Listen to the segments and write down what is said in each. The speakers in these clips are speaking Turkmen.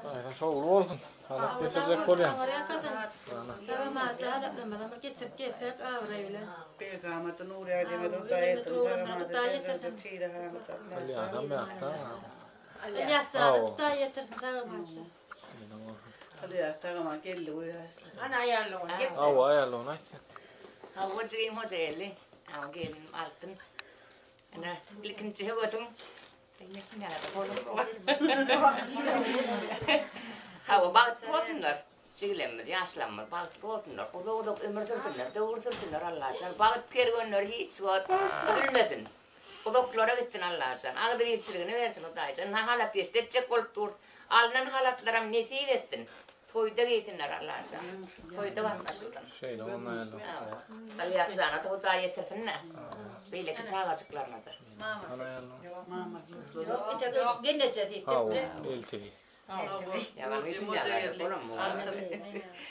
Aýra şowly bolsun. Halat geçirjek bolýan. Geçirip gelsek abraý bilen. Begamady Nury Hudaý ýetirsin. Çiğde halat. Ylýasam ýakda. Ylýas jana Hudaý ýetirsin sag-amança. Ylýas sag-aman geldi bu ýaşlar. Ana aýallygyny gep. Hawa aýallygyny aýt sen. Hawa jigim hoja geldi. Hawa gelinim Altyn. Ana ilkinji höwesiň Hawa bagtly bolsunlar. Jigilemmiz, ýaşlarymyz bagtly bolsunlar. Uzak-uzak ömür sürsünler, döwür sürsünler Allajan. Bagt kerwenleri hiç wagt üzülmesin. Uzaklara gitsin Allajan. Agzybirçiligini bersin Hudaýjan. Ynha halat geçdi etjek bolup dur. Alnan halatlaram nesip etsin. Toýda geýsinler Allajan. Toýda gatnaşylsyn. Şeýle bolmaýaly. Hawa. Ylýasjana-da Hudaý ýetirsin-de. Beýleki çagajyklaryna-da. Ýok, gelnejesi. Hawa, eltigi.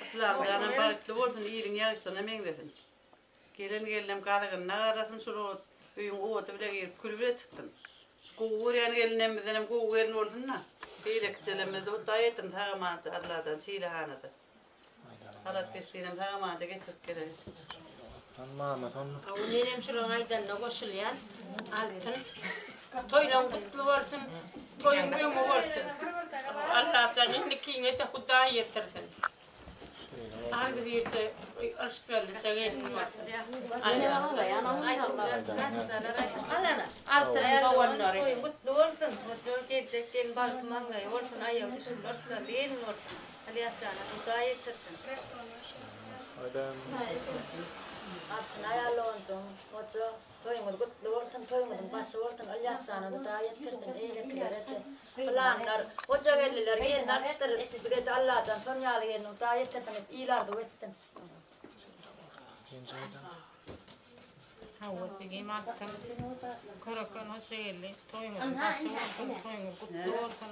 Yslamjanam bagtly bolsun, iliň ýagşysyna meňzesin. Gelen gelinem gazygynda garrasyn, şul ot öýüň ody bile girip, küli bile çyksyn. Şu gowy görýän gelinlemizdenem gowy gelin bolsun-da. Beýlekijelemizde Hudaý ýetirsin sag-amanja Allajan Çilehanada. Halat geçdinem sag-amanja geçirip geleýin. Hany mama sonda. Hawa menem şulaň aýdanyna goşulýan Altyn. Toýlaň gutly bolsun. Toýuň öňi bolsun. Allajan indikiňe-de Hudaý ýetirsin. Agzybirje yrsgallyja gelin bolsun. Altynyň doganlary. Toýuň gutly bolsun. Hoja geljek gelin bagty maňlaýy bolsun aýagy düşümli yrsgally gelin bolsun. Ylýasjana Hudaý ýetirsin. Altyn aýal doganjygym Hoja toýuňyz gutly bolsun toýuňyzyň başy bolsun Ylýasjana Hudaý ýetirsin eýlekilere-de Pylanlar, hojageldiler gelin alypdyr, bize-de Allajan şon ýaly gelin Hudaý ýetirsin diýip il arzuw etsin. Hawa jigim altyn köreken hojageldi toýuňyzyň başy bolsun toýuňyz gutly bolsun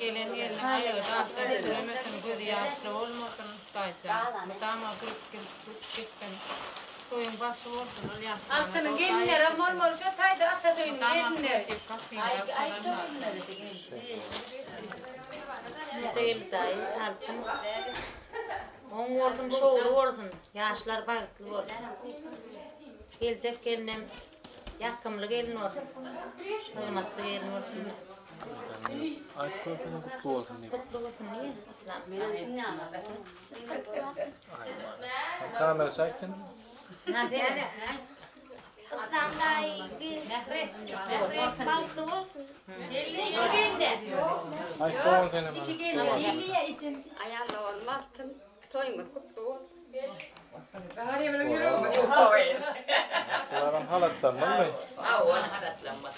gelen gelniň aýagy daşa degmesin gözi ýaşly bolmasyn Hudaýjan mydama gülüp gülüp gitsin toýuň başy bolsun ol ýatjana Altynyň gelinlerem bolmaly şo taýda ata toýunyň gelinleri. Hojageldi daýy altyn oň bolsun şowly bolsun ýaşlar bagtly bolsun geljek gelinem ýakymly gelin bolsun hormatly gelin bolsun. Aýt körpeden gutly bolsun diýip. Gutly bolsun diýe Yslam. Kamera çek sen. Bagtly bolsun. Aýt dogan senem. Aýal doganym altyn. Toýuňyz gutly bolsun. Bularam halatlanmazmy? Hawa, halatlanmaz.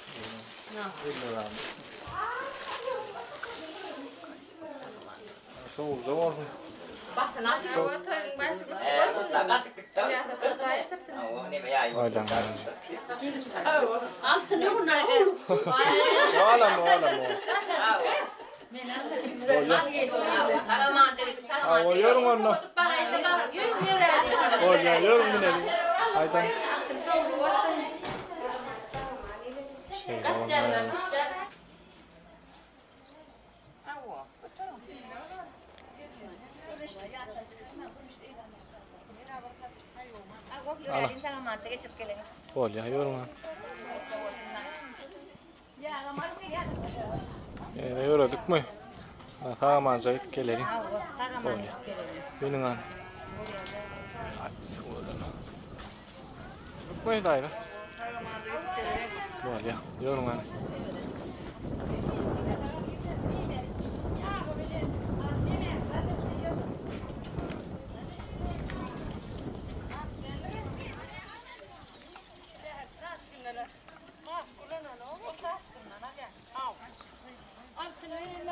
Şowluja bolsun. Toýuň başy gutly bolsun. Hudaý ýetirsin. Olam, olam. Hawa, ýörüň onda. Bolýar, ýörüň mineliň. Haýdan. Şeýle bolmaýar. Bolýar, ýörüň. Ýene ýöredikmi? Sag-amanja gidip geleliň. Bolýar. Meniň an. Gitmeý daýza. Bolýar. Ýörüň an.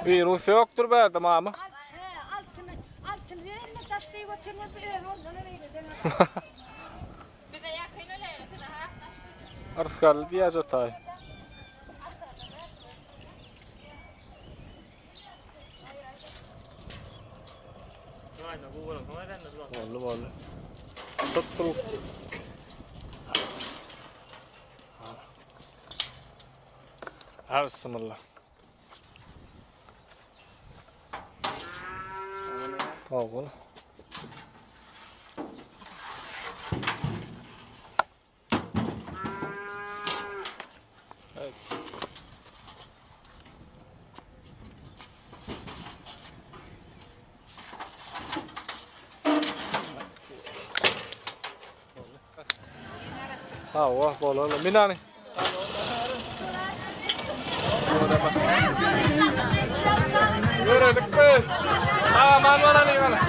Wirus ýokdur bärde mama. Altyn, altyn berenler daş diýip otyrlar, bu özi ondan beýleden. Bize ýakyn öläýmesin ha. Yrsgally diýýär jotaý. Boldy boldy. Tut tut. Bismillah. Towgun. Evet. Hawa, bolarly. Minany. Görelikmi? Aman bolaly bana.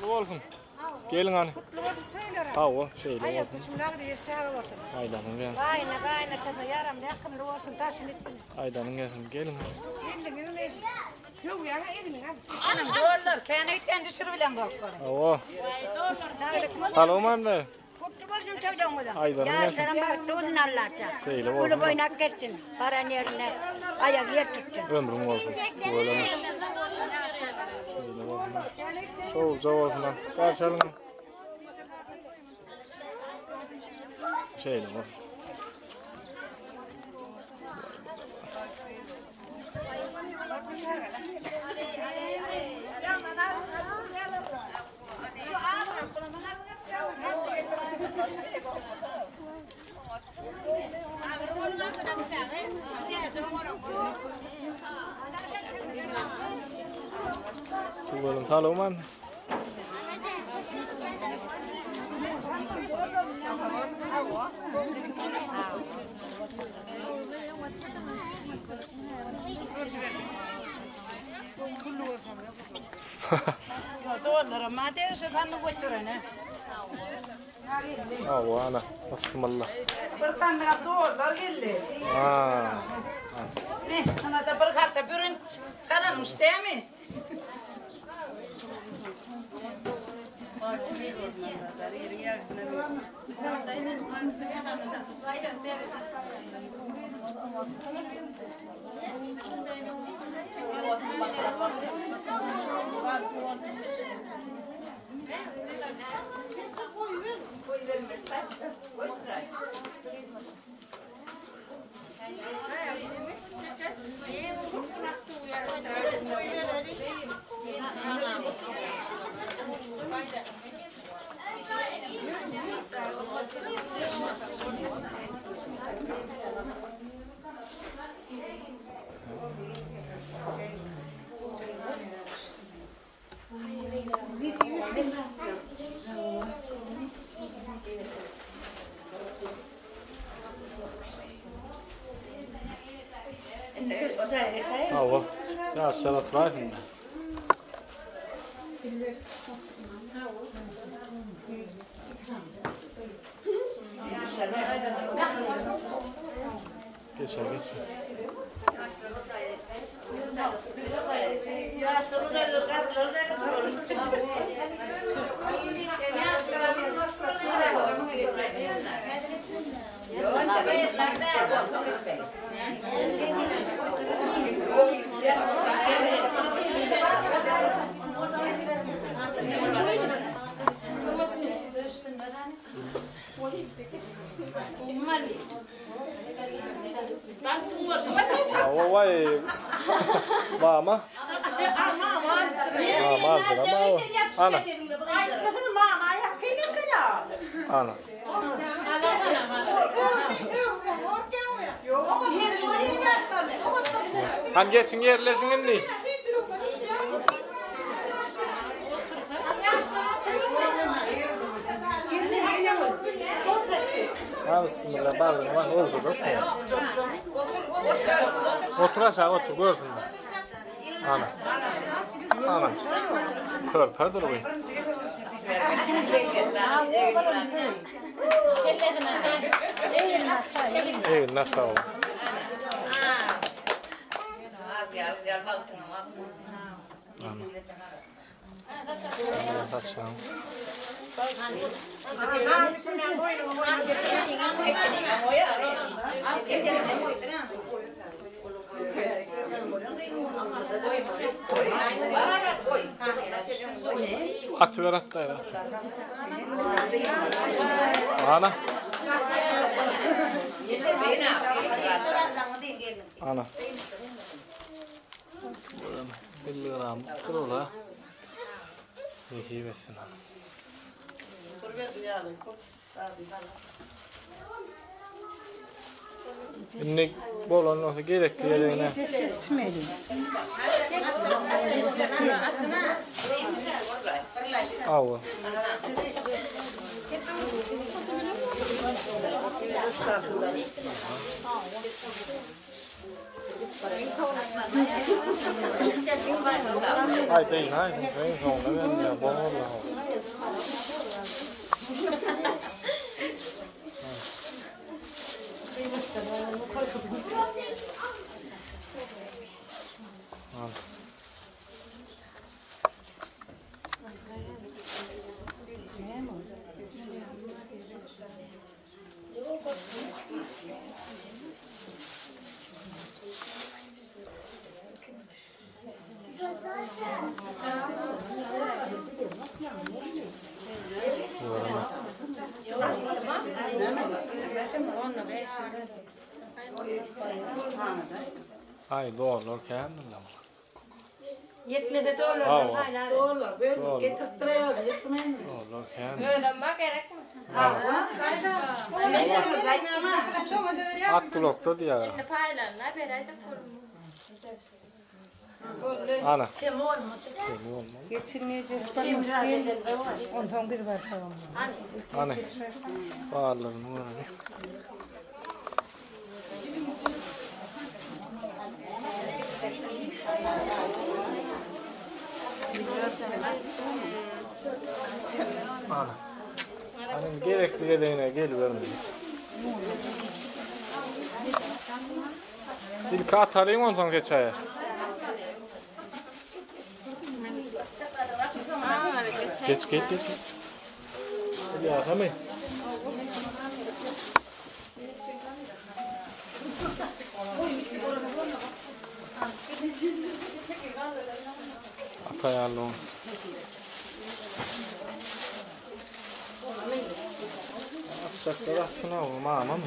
Kutly bolsun. Geliň hany. Kutly bolsun toýlara. Hawa, şeýle bolsun. Aýak düşümli agzy ýer çaga bolsun. Aýdanyň gelsin. Gaýyna gaýynatasyna ýaramly ýakymly bolsun daşyny içini. Aýdanyň gelsin. Geliň hany. Elliňizi mel. Döwýäňä egniňe. Içiniň dollar, kän öýtden düşür bilen gorkmaly. Hawa. Salam anne. Kutly bolsun toýlaryňyza. Aýdanyň gelsin. Ýaşlaryň bagtly bolsun Allajan. Şeýle bolsun. Uly boýnak gelsin. Baran ýerine aýagy ýer tutsun. Ömrüň bolsun. Tüweleme. Şeýle bolsun. Şowja bolsun. Garşalyň. Şeýle bolsun. Tüweleme salam. Dollara ma derişe kanny götürene. Hawa ana. Bismillah. Bir sandyk dollar geldi. Ha. Ne, ana da bir halta bürünç kalanmış değil mi? Hawa. Ýaşlar oturaýsyn. Geçer geçer. Hawa waý. Mama. Mama alsana mama. Ana. Ana. Han geçin yerleşin indi. Ha bismillah bagryny bas ogşajak bu. Otur aşağı otur görsünler. Ana. Ana. Körpedir bu. Eline sağlık. Gel gel bagtyňa bak. Ana. Saçam. Atyber at daýza. Ana. Ana. 50 gram dur ola. Nesip etsin ana. Indi bolan bolsa gerekli ýerine. Awa. Ay deýin ay sen sen soňuna ben ya bolmaz. Ay doğrular kendiler. Yetmese Awa. dolardan Dolar, Dolar. bölüp getirttireydi, getirmeyin. Doğrular kendiler. Öğrenme gerek mi? At kulakta diýär. Şimdi paylarına verecek pulumu. Ana. Kemi olmadı. Kemi olmalı. Ondan bir var tamam. Ana. Barlaryny göreli. Ana. Hani gerekli gereğine gelivermedi. İlk atalyň onsoň geçäýer. Geç geç geç. Ya tamam. Atayarlı. Atacaklar atsın oğlum ama mı?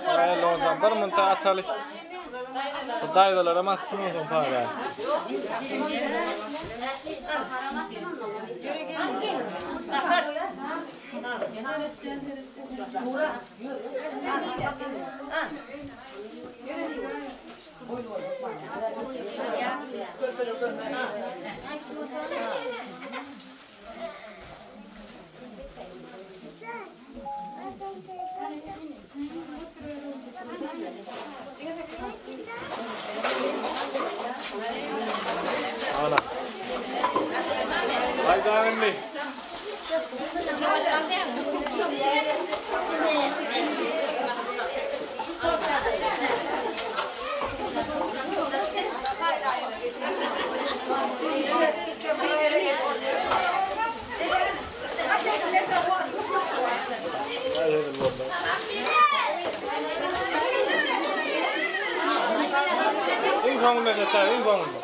Hayırlı olsun. Bir munta ataly. Daýzalara atsyn olsun para. Ana. Haydi emmi. Haydi baba. Iň soňunda geçer, iň soňunda.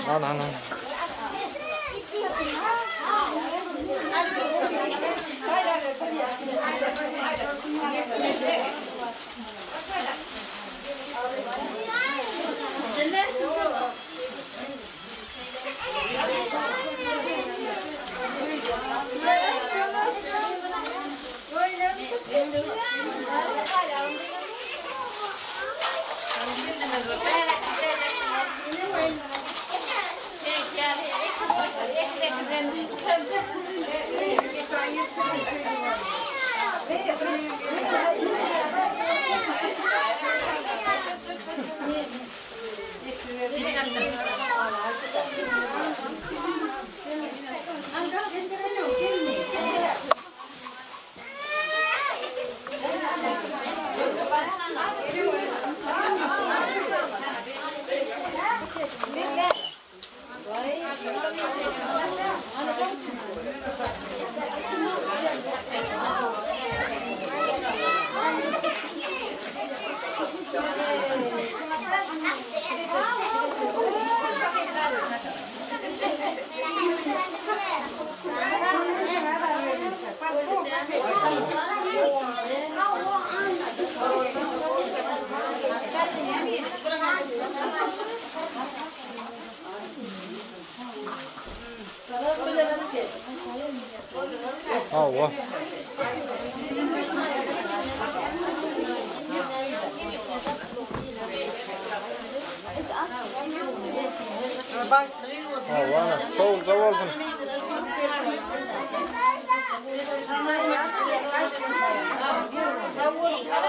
Ana ana. Hawa. Hawa, sowulja bolsun.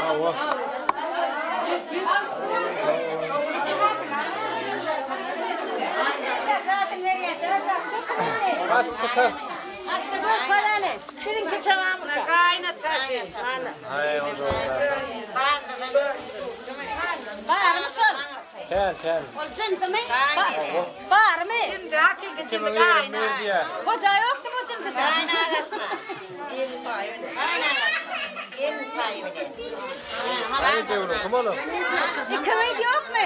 Hawa. Kaç sıkı. Ay, o da. Tel tel. Barmy? Kimin yerim bir diye. Hoca yoktu bu cimdide. Ay cevru, kim oğlum? İkimiz yok mu?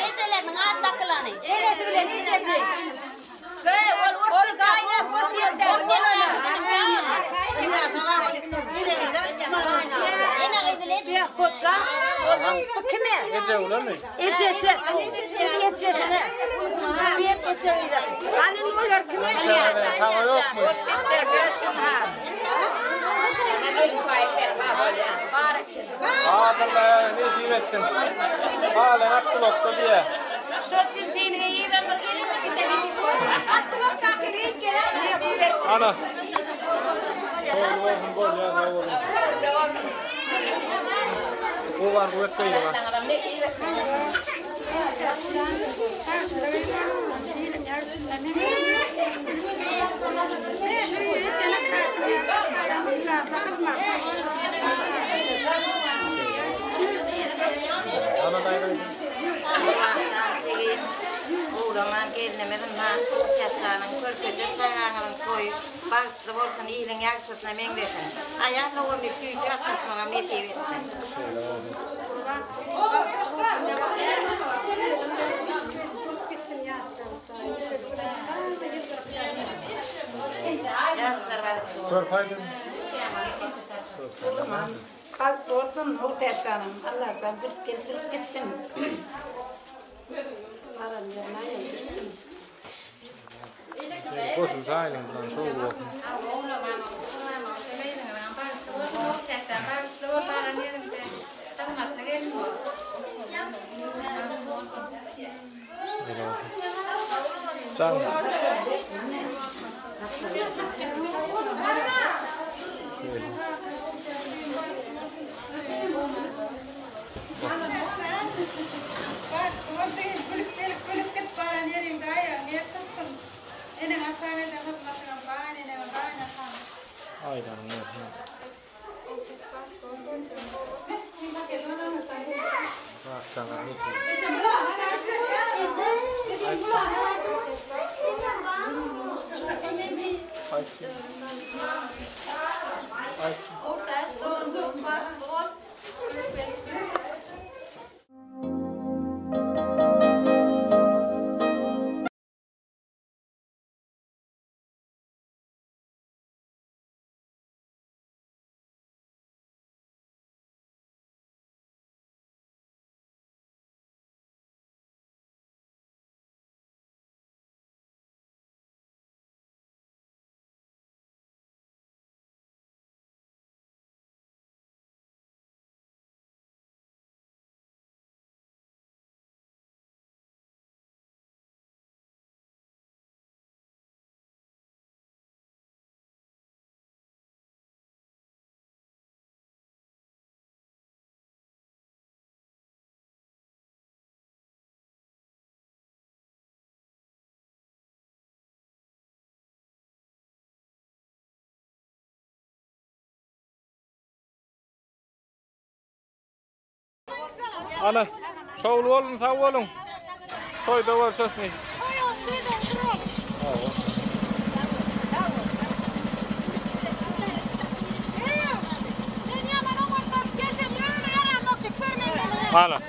Ejeleriniň at dakylany. Enesi bilen ejesi. Ol gaýnak ol ýerde. Ene gyzyl Bir hoca, bu kime? Ece ulan mı? Ejesi, ejesine. Bir ejesi. Hani olar kime? Hava yok mu? Adamlar ne diyeyim ettim. Halen aklı oksa diye. Ana. Soğuk olsun bol ya sağ olun. Bu var bu et değil ha. Ana dayı. Uğraman gelinimizin man yaşanın körpeje çağanın toy bagtly bolsun iliň ýagşysyna meňzesin. Aýal ogurly süýji gatnaşmaga nesip etsin. Ýaşlar bagtly bolsun. Körpaydım. Bagtly bolsun, Hurtaşanım. Allah'tan bir getirip gittim. Baran yerine yetiştim. Koşun sahilin buradan soğuk olsun. Can. Aydan ne? Bak sana ne Ortaş doğunca bak bol. Ana, şowly bolun, sag boluň. Toýda görüşeris nesip. Hawa. Ana.